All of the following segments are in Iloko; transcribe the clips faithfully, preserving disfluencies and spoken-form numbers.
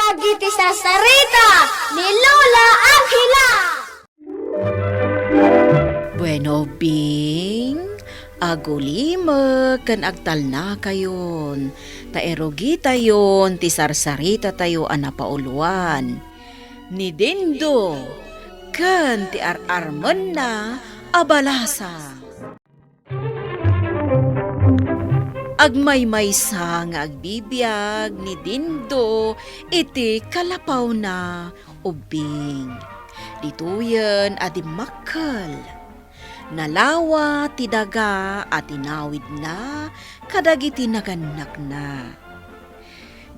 Dagiti sarsarita ni Lola Angela. Bueno, Bing, agulimek ken agtalnakayon, ta irugitayon ti sarsaritatayo a napauluan, ni Dindo ken ti ar-armenna a balasang. Agmaymaysa nga agbibiag ni Dindo iti kalapawna ubbing. Ditoyen a dimmakkel. Nalawa ti daga a tinawidna kadagiti nagannakna.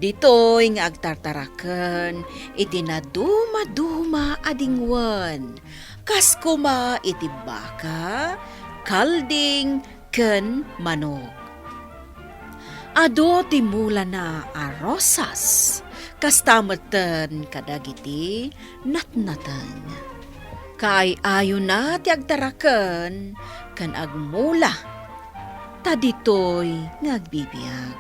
Ditoy nga agtartaraken iti nadumaduma a dingwen, kas koma iti baka, kalding, ken manok. Adu ti mulana a rosas, kasta metten kadagiti natnateng. Kaay-ayona ti agtaraken ken agmula, ta ditoy nga agbibiag.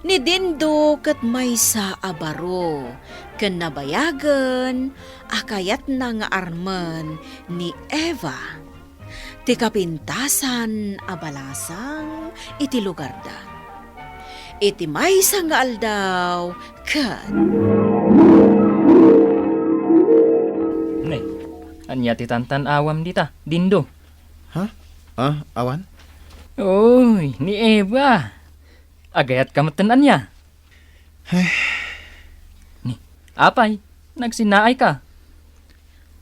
Ni Dindo ket maysa a baro ken nabayagen a kayatna nga armen ni Eva ti kapintasan a balasang iti lugarda. Iti maysa nga aldaw ket Ne, ania ti tantan-awam dita, Dindo? Ha? Ah, awan? Oy, ni Eva. Agayatka metten ania? Ay. Ni, apay, nagsinaayka?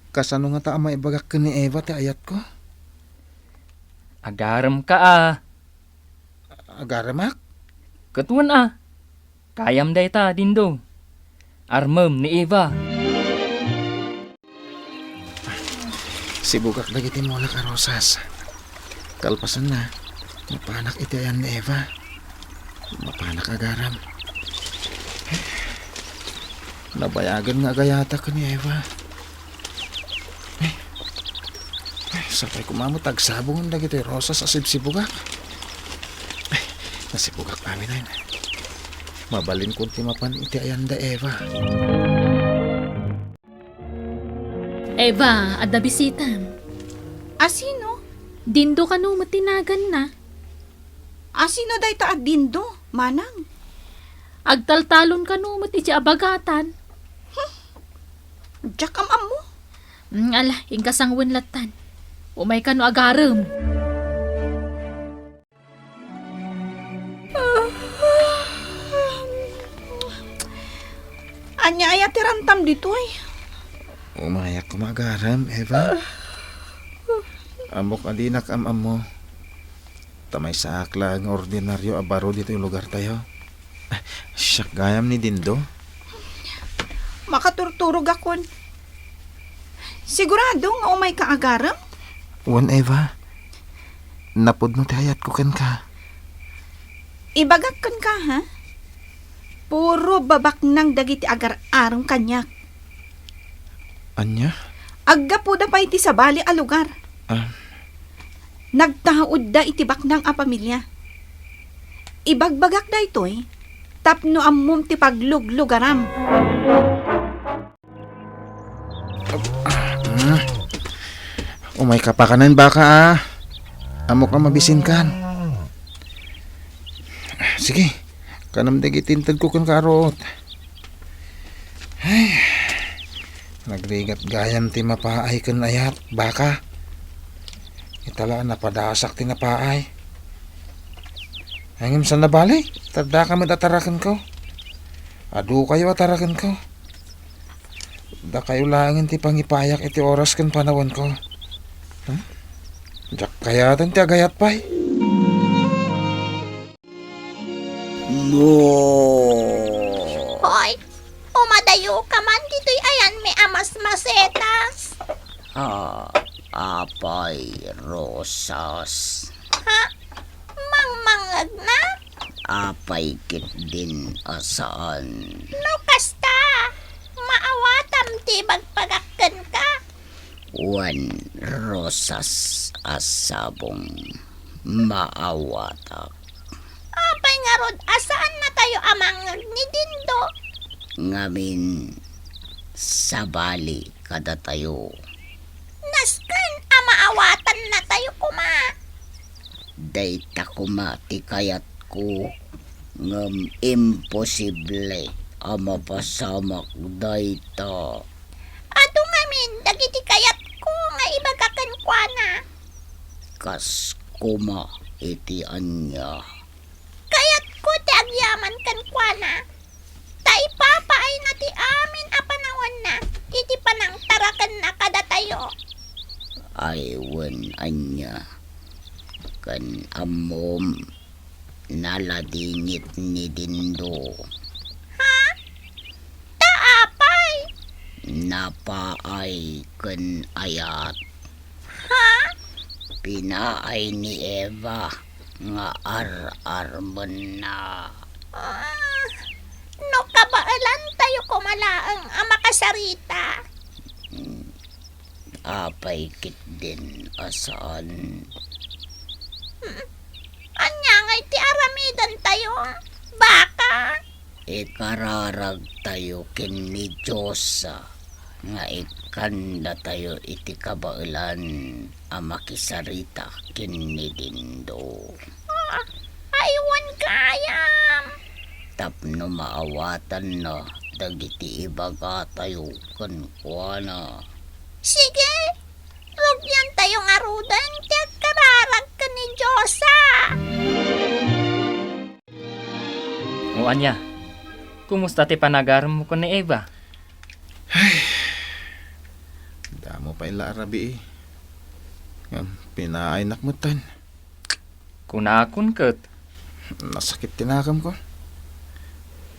Kasano ngata a maibagak ken ni Eva ti ayatko? Agaremka a. Agaremak? Ket wen a. Kayam dayta, Dindo. Armem ni Eva. Sibugak dagiti mulak a rosas. Kalpasanna, mapanak iti ayan ni Eva. Mapanak agarem. Nabayagen nga agayatak ni Eva. Ay, ay, sapay koma met agsabong dagiti rosas a sibsibugak. Ay, nasibugak aminen. Mabalinkon ti mapan iti ayanda Eva. Eva, adda bisitam. A sino? Dindo kano met ti naganna. A sino dayta a Dindo, manang? Agtaltalon kano met iti abagatan. Hmm. Diak am-ammo. Mm, ala, inka sangwen lattan. Umay kano agarem. Ania aya ti rantam ditoy? Umayak koma agarem, Eva. Ammok a dinak am-ammo. Ta maysaak laeng nga ordinario a baro ditoy lugartayo. Siak gayam ni Dindo. Makaturturogakon. Sigurado nga umayka agarem? Wen, Eva. Napudno ti ayatko kenka. Ibagak kenka, ha? Puro babaknang dagiti agar-arem kaniak. Ania? Aggapuda pay ti sabali a lugar. Ah. Nagtaudda iti baknang a pamilia. Ibagbagak daytoy tapno ammom ti pagluglugaram. Hmm. Umayka pakanen, baka, a. Ammok a mabisinkan. Sige, kanem dagiti intedko kenka a ruot. Ay, nagrigat gayam ti mapaay ken ayat, baka. Ita la a napadasak ti napaay. Ay, ngem saan a bale, ta addaka met a tarakenko. Adukayo a tarakenko. Dakayo laengen ti pangipayak iti oras ken panawenko. Hmm? Diak kayaten ti agayat pay. No. Hoy, umadayoka man ditoy ayanmi a masmasetas. Ah, apay, Rosas. Ha? Mangmangngegna? Apay ketdin a saan? No kasta, maawatam ti ibagbagak kenka. Wen, Rosas a sabong, maawatak. Apay ngarud a saannatayo a mangngeg ni Dindo? ngamin sabali kadatayo. Nasken a maawatannatayo koma. Dayta koma ti kayatko, ngem imposible a mapasamak dayta. Adu ngamin dagiti kayatko nga ibaga kenkuana. Kas koma iti ania? Kayatko ti agyaman kenkuana, ta ipapaayna ti amin a panawanna iti panangtarakenna kadatayo. Ay, wen ania? Ken ammom, naladingit ni Dindo. Ha? Ta apay? Napaay ken ayat. Ha? Pinaay ni Eva nga ar-armenna. Ah, no kabaelantayo koma laeng a makasarita. Hmm. Apay ketdin a saan? Hmm. Ania ngay ti aramidentayo, baka? Ikararagtayo ken ni Diosa nga ikkandatayo iti kabaelan a makisarita ken ni Dindo. Ah, aywan gayam. Tapno maawatanna dagiti ibagatayo kenkuana. Sige, rugiantayo ngaruden ti agkararag ken ni Diosa. O ania, kumusta ti panagaremmo ken ni Eva? Ay, damo pay la a rabii. Ngem pinaaynak metten. Kunakon ket. Nasakit ti nagamko.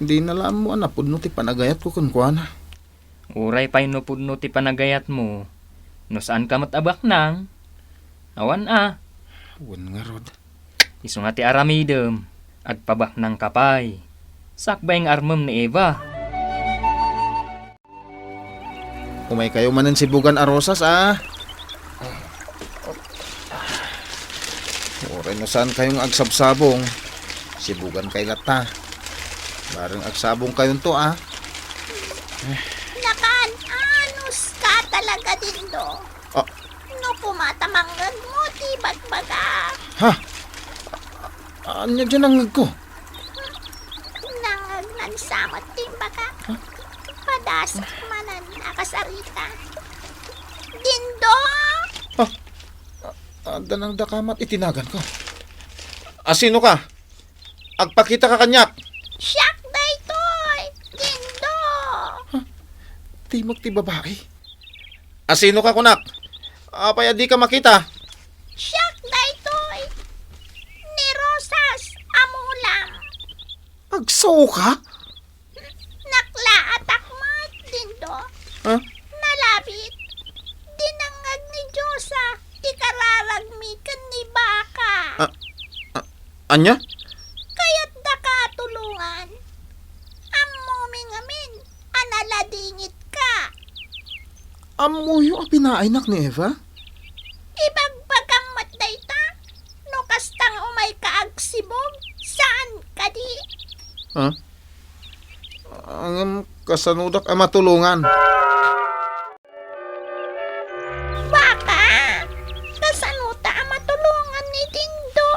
Dina la ammo a napudno ti panagayatko kenkuana. Uray pay no pudno ti panagayatmo, no saanka met a baknang? Awan a. Wen ngarud. Isu nga ti aramidem, agpabaknangka pay. Sakbay nga armem ni Eva. Umaykayo manen sibugan a rosas, a. Uray no saankayo nga agsabsabong, sibugankay latta. Bareng agsabongkayonto, a. Nakaan-anuska talaga, Dindo. Ah. No koma ta mangngegmo ti bagbaga. Ha? Ania diay nangngegko? Nangngegnan sa met ti imbagak. Huh? Padasak manen a kasarita. Dindo! Ah, ah, adda nang dakamat iti naganko. A, sinoka? Agpakitaka kaniak. Siak daytoy, Dindo. Huh? Timok ti babai. A, sinoka kunak? Apay a dika makita? Siak daytoy, ni Rosas a mulam. Agsuoka? Naklaatak met, Dindo. Ha? Nalabit. Dinengngeg ni Diosa ti kararagmi ken ni Baka. A, a, ania? Kayatdaka a tulongan. Ammomi ngamin a naladingitka. Ammoyo a pinaaynak ni Eva? Ibagbagam met dayta, no kasta nga umayka agsibug, saan kadi? Ha? Ngem kasanodak a matulongan? Baka, kasanota a matulongan ni Dindo?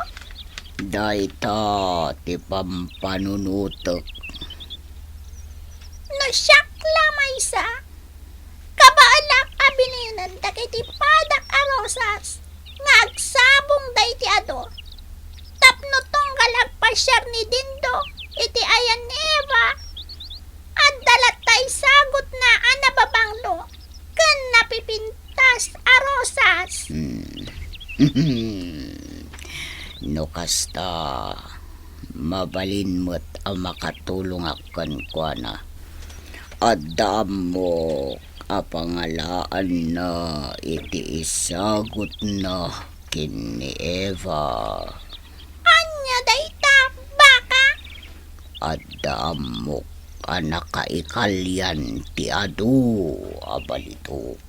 Dayta ti pampanunotek. No siak la maysa, kabaelak a bilinen dagiti padak a rosas nga agsabong daydi adu. Tapno tunggal agpasiar ni Dindo iti ayan ni Eva, adda latta isagutna a nababanglo ken napipintas a rosas. Hmm. No kasta, mabalin met a makatulongak kenkuana. Adda ammok a pangalaanna iti isagutna ken ni Eva. Ania dayta, baka? Adda ammok a nakaikalian ti adu a balitok.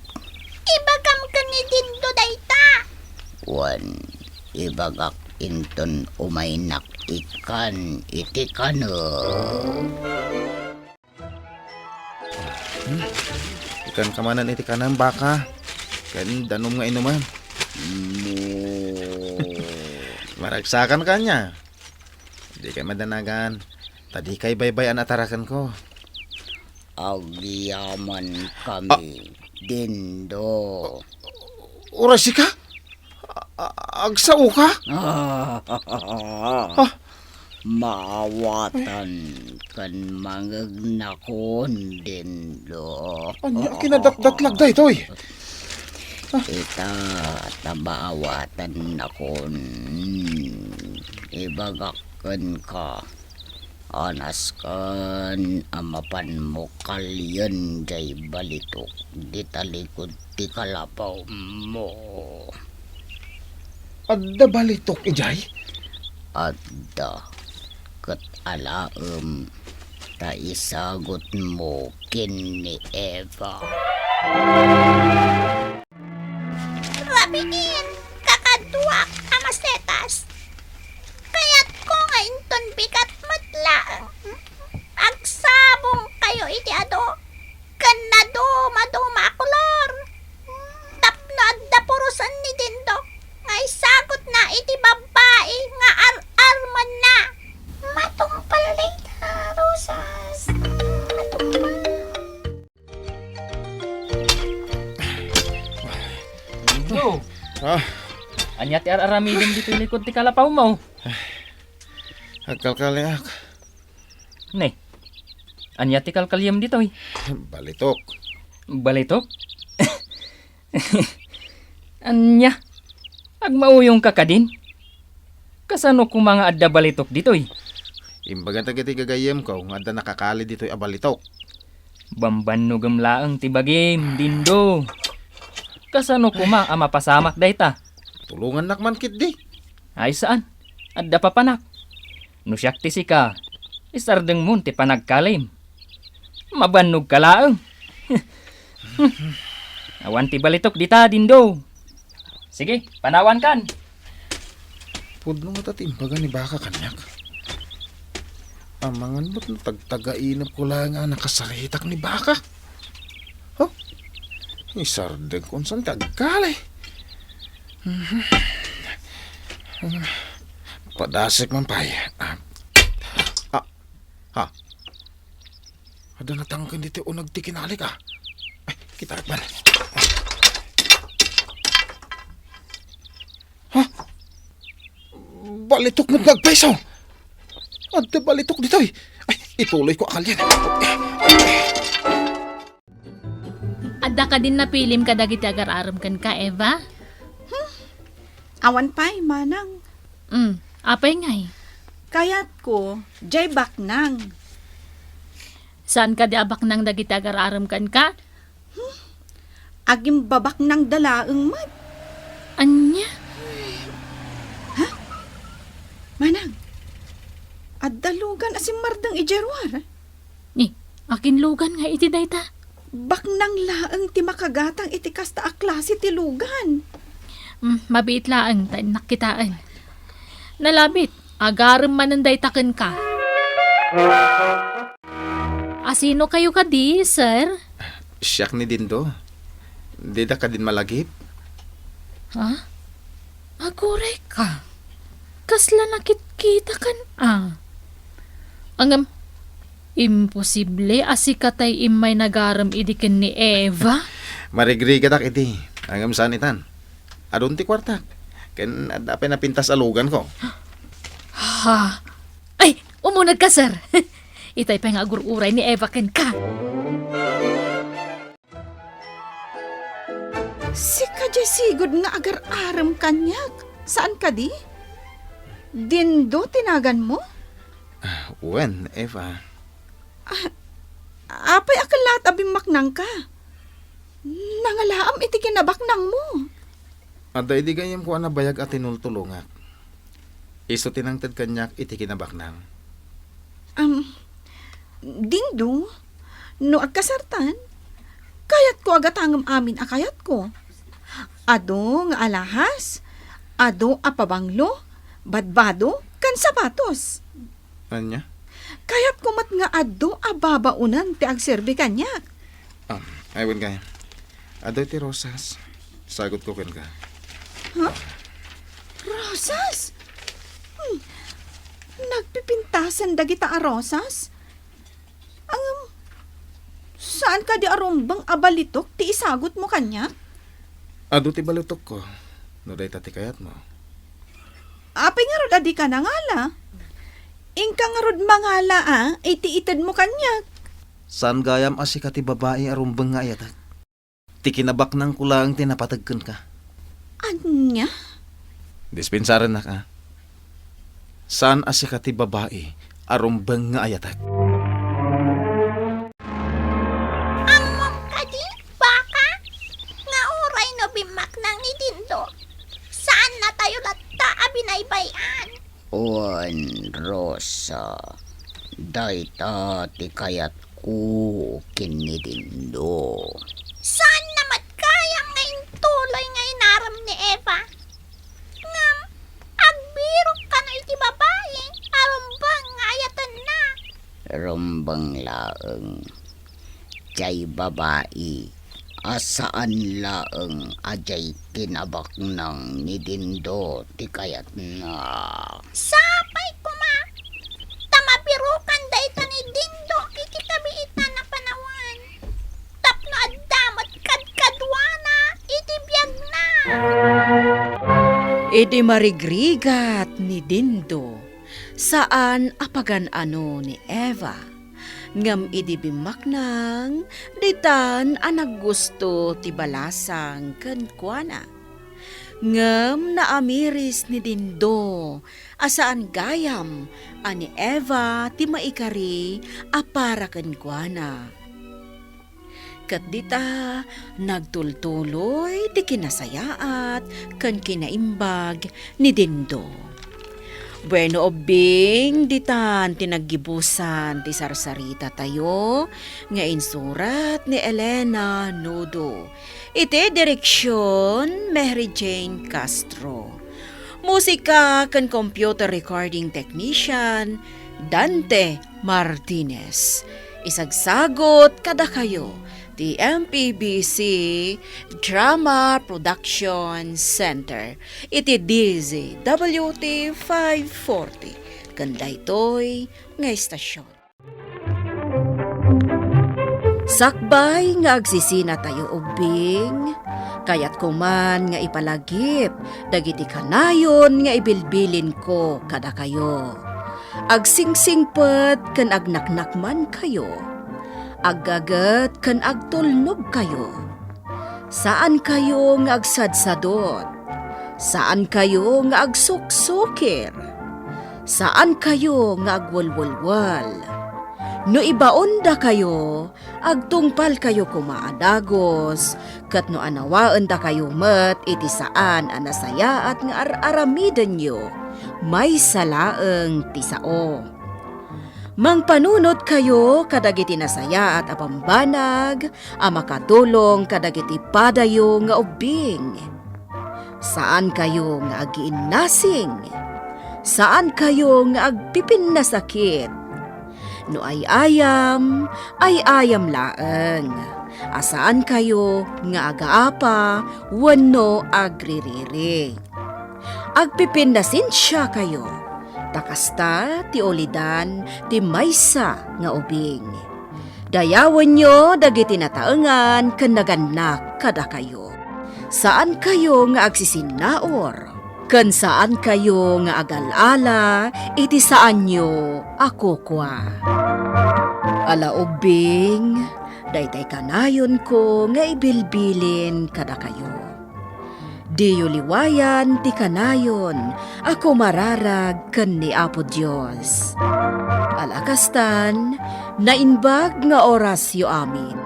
Ibagam ken ni Dindo dayta. Wen, ibagak inton umaynak ikkan iti kanem. Ken kamanen iti kanem, baka, ken danum nga inumem. Mo. Maragsakan kaniak. Dikay madanagan, ta dikay baybay-an a tarakenko. Agyaman kami, Dindo. Uray sika? A-, a-, agsaoka? Ah, maawatan ken mangegnakon, Dindo. Ania a kinadatdatlag daytoy? Ita, ta maawatannakon. Ibagak kenka, anasken a mapanmo kalien jay balitok di talikod ti kalapawmo. Adda balitok idiay? Adda, ket alaem ta isagutmo ken ni Eva. Rabiin, kakaduak a masetas. Kayatko nga inton bigat met laeng, agsabong kayo iti adu ken naduma-duma a kolor. Tapno adda purosen ni Dindo nga isagutna iti babbai nga ar-armenna. Matungpal dayta, Rosas. Matungpal. Yo. Ah. Ania ti ar-aramidem ditoy likod ti kalapawmo? Agkalkaliak. Ne, ania ti kalkaliem ditoy? Balitok. Balitok? Ania? Agmauyongka kadin? Kasano koma nga adda balitok ditoy? Imbaga dagiti gagayyemko nga adda nakakali ditoy a balitok. Bambannogem laeng ti bagim, Dindo. Kasano koma a mapasamak dayta? Tulongannak man ketdi. Ay saan, adda papanak. No siak ti sika, isardengmon ti panagkalim. Mabannogka laeng. Awan ti balitok dita, Dindo. Sige, panawankan. Pudno ngata ti imbaga ni Baka kaniak. Amangan met no tagtagainepko laeng a nakasaritak ni Baka. Huh? Isardengko unsan ti agkali. Mhm. Padasek man pay. Ah. Ah. Ha? Adda natangken ditoy uneg ti kinalik, ah. Ay, kitaek man. Ha? Balitok met nga agpayso. Adda balitok ditoy. Ay, ituloyko a kalien. Adda kadin napilim kadagiti agar-arem kenka, Eva? Hmm. Awan pay, manang. Mm, apay ngay? Kayatko, jay baknang. Saan kadi a baknang dagiti agar-arem kenka? Hmm? Agimbabaknangda laeng met. Ania? Ha? Manang, adda lugan a simmardeng idiay ruar? Ni, akin lugan nga iti dayta? Baknang laeng ti makagatang iti kasta a klase ti lugan. Mm, mabiit laeng ta innak kitaen. Nalabit, agarem manen dayta kenka. Asino kayo kadi, sir? Siak ni Dindo. Dida kadin malagip? Ha? Aguray ka. Kasla nakitkita kan a. Ngem, imposible a sika tay immay nagarem idi ken ni Eva? Marigrigatak idi. Ngem saan itan. Adun ti kuartak. Ken adda pay napintas a luganko. Ha? Ay, umuneg ka, sir. Itay pay nga agur-uray ni Eva kenka. Sika jay sigud nga agar-arem kaniak, saan kadi? Dindo ti naganmo? Ah, wen, Eva. Ah, apay a kellaat a bimmaknangka? Nangalaam iti kinabaknangmo. Adda idi gayyemko a nabayag a tinultulongak. Isu ti nangted kaniak iti kinabaknang. Am, Dindo, no agkasartan, kayatko a gatangem amin a kayatko. Adu nga alahas, adu a pabanglo, badbado, ken sapatos. Ania? Kayatko met nga adu a babaonen ti agserbi kaniak. Am, Ay, wen kay. Adu ti rosas. Sagutko kenka. Huh? Rosas? Hmm. Nagpipintasan dagita a rosas? Ngem, saan kadi a rumbeng a balitok ti isagutmo kaniak? Adu ti balitokko, no dayta ti kayatmo. Apay ngarud a dika nangala? Inka ngarud mangala a iti itedmo kaniak. Saan gayam a sika ti babai a rumbeng nga ayatek. Ti kinabaknangko laeng ti napateg kenka. Ania? Dispensarennak a. Saan a sika ti babai a rumbeng nga ayatek. Ammom kadi, baka, nga uray no bimmaknang ni Dindo, saannatayo latta a binaybay-an. Wen, Rosa, dayta ti kayatko ken ni Dindo. Saanna met gayam nga intuloy nga inarem ni Eva. Ngem, agbirok kano iti babai a rumbeng nga ayatenna. Rumbeng laeng. Diay babai a saan laeng a diay kinabaknang ni Dindo ti kayatna. Sapay koma, ta mabirokan dayta ni Dindo iti kabiitan a panawen, tapno adda met kadkaduana iti biagna. Idi marigrigat ni Dindo, saan a pagan-ano ni Eva. Ngem idi bimmaknang, ditan a naggusto ti balasang kenkuana. Ngem naamiris ni Dindo a saan gayam a ni Eva ti maikari a para kenkuana. Ket dita, nagtultuloy ti kinasayaat ken kinaimbag ni Dindo. Bueno, ubbing, ditan ti naggibusan ti sarsaritatayo nga insurat ni Elena Nudo. Iti direksion, Mary Jane Castro. Musika ken computer recording technician, Dante Martinez. Isagsagut kadakayo ti M P B C Drama Production Center iti D Z W T five forty ken daytoy nga istasyon. Sakbay nga agsisinatayo ubbing, kayatko man nga ipalagip dagiti kanayon nga ibilbilinko kadakayo. Agsingsingpet ken agnaknakmankayo. Aggaget ken agtulnogkayo. Saankayo nga agsadsadot. Saankayo nga agsuksukir. Saankayo nga agwelwelwel. No ibaondakayo, agtungpalkayo koma a dagus, ket no anawaendakayo met iti saan a nasayaat nga ar-aramidenyo, maysa laeng ti sao. Mangpanunotkayo kadagiti nasayaat a bambanag a makatulong kadagiti padayo nga ubbing. Saankayo nga agiinnasing. Saankayo nga agpipinnasakit. No ay-ayam, ay-ayam laeng. A saankayo nga agaapa wenno agririri. Agpipinnasensiakayo, ta kasta ti ulidan ti maysa nga ubing. Dayawenyo dagiti nataengan ken nagannak kadakayo. Saankayo nga agsisinnaur, ken saankayo nga agal-ala iti saanyo a kukua. Ala ubbing, daytay kanayonko nga ibilbilin kadakayo. Diyo liwayan ti kanayon a kumararag ken ni Apo Dios. Ala kastan, naimbag nga orasyo amin.